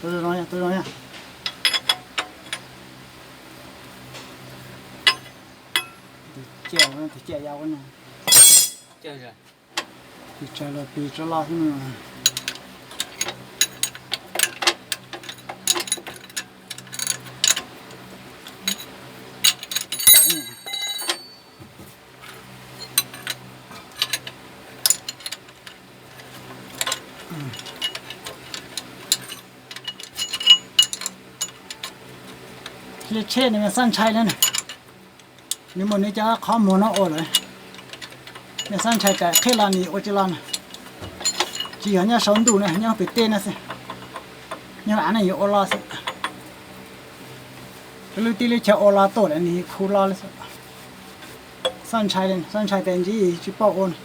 Tus zoo, tus zoo. Tus ciaj, tus ciaj yau no. Tus tsawg los pis rov los xwb no. Tsheb tsheb nws xaj ntshai na. Nws muaj nws cov qhov muag no ua lawm. Nws xaj ntshai tas qhib los nws yuav ua tsis los na. Tsis yog nyob saum ntuj na, nyob pem teb no xwb. Nyob av no yuav ua los xwb. Lub teb lub chaw ua los tuaj lawm nws khu los lawm xwb. Xaj ntshai, xaj ntshai tas ntsib tsis paub ua na.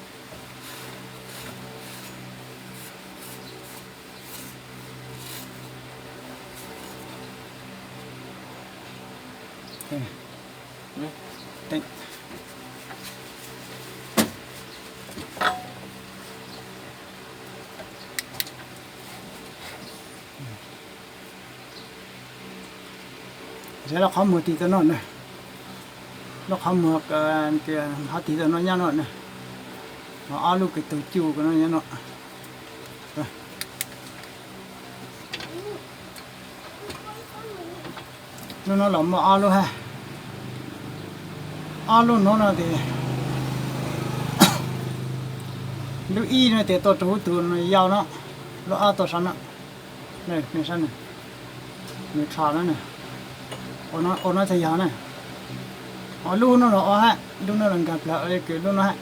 Ces lub qhov muag tig tau no na, lub qhov muag tias ho tig tau no nyob no na, ho ob lub kws tug cuj no nyob no. Lub no los muaj ob lub hab, ob lub no no ces lub ib no ces tuaj rau hauv tug yau no, lub ob tuaj saum no, nws rho no, ua no txhaj yog na. Ho lub no los ua hab, lub no los nkag plawg kws lub no hab.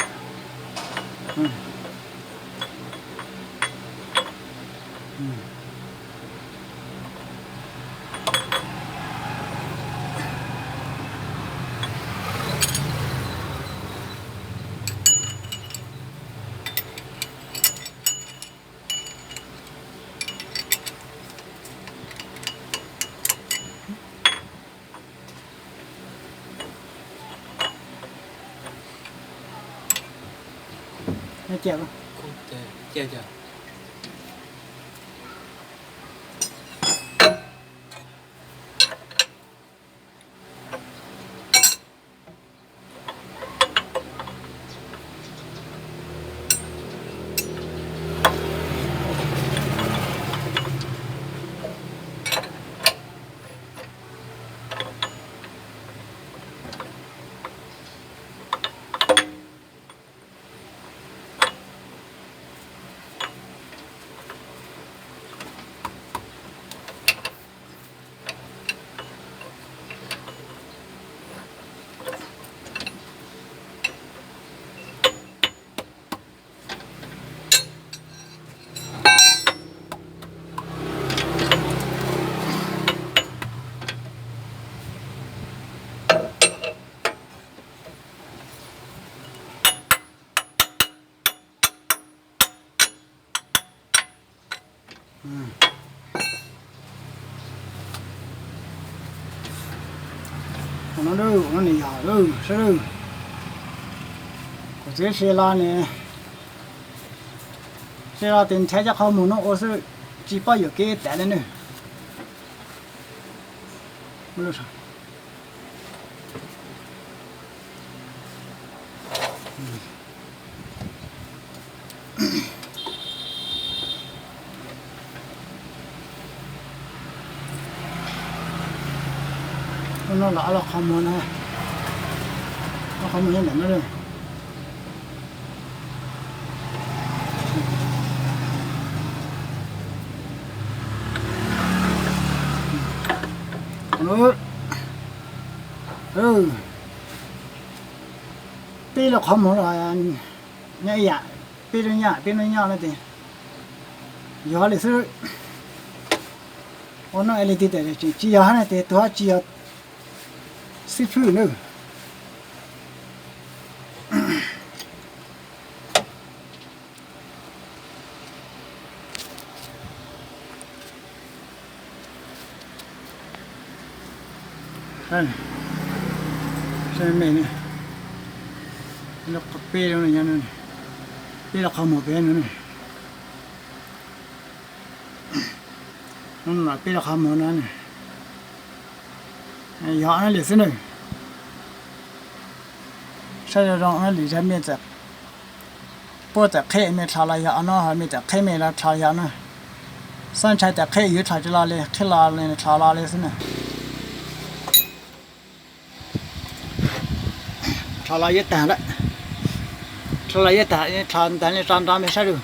Ua no, ua no nws yog lawm saib lawm. Kuv txiv sia los ne, sia los tes nrhav cov qhov muag no ua xwb, tsis pom yuam kev tas li nawb. Hnub no los ob los qhov muag na, ob qhov muag nyob ntawm no. Peb los qhov muag los nyob ib yam, peb lub nyaj peb lub nyaj no ces yog li xwb. Ua no es li ti tes tsis yog hab na tes tus hab tsis yog xib fwb nawb. Saib me, peb los qhov muag peb no, peb los qhov muag no yog li xwb nawb. Saib zoo zoo li zag me txawm puab txawm qheb me dlhau los yog no, me txawm qheb me los dlhau yog no. Xav ntshai txawm qheb yuav dlhau tsis los li, qheb los dlhau los li xwb na. Dlhau los yuav tag lawm, dlhau los yuav tag, dlhau ntawd li tso nrov me saib lawm.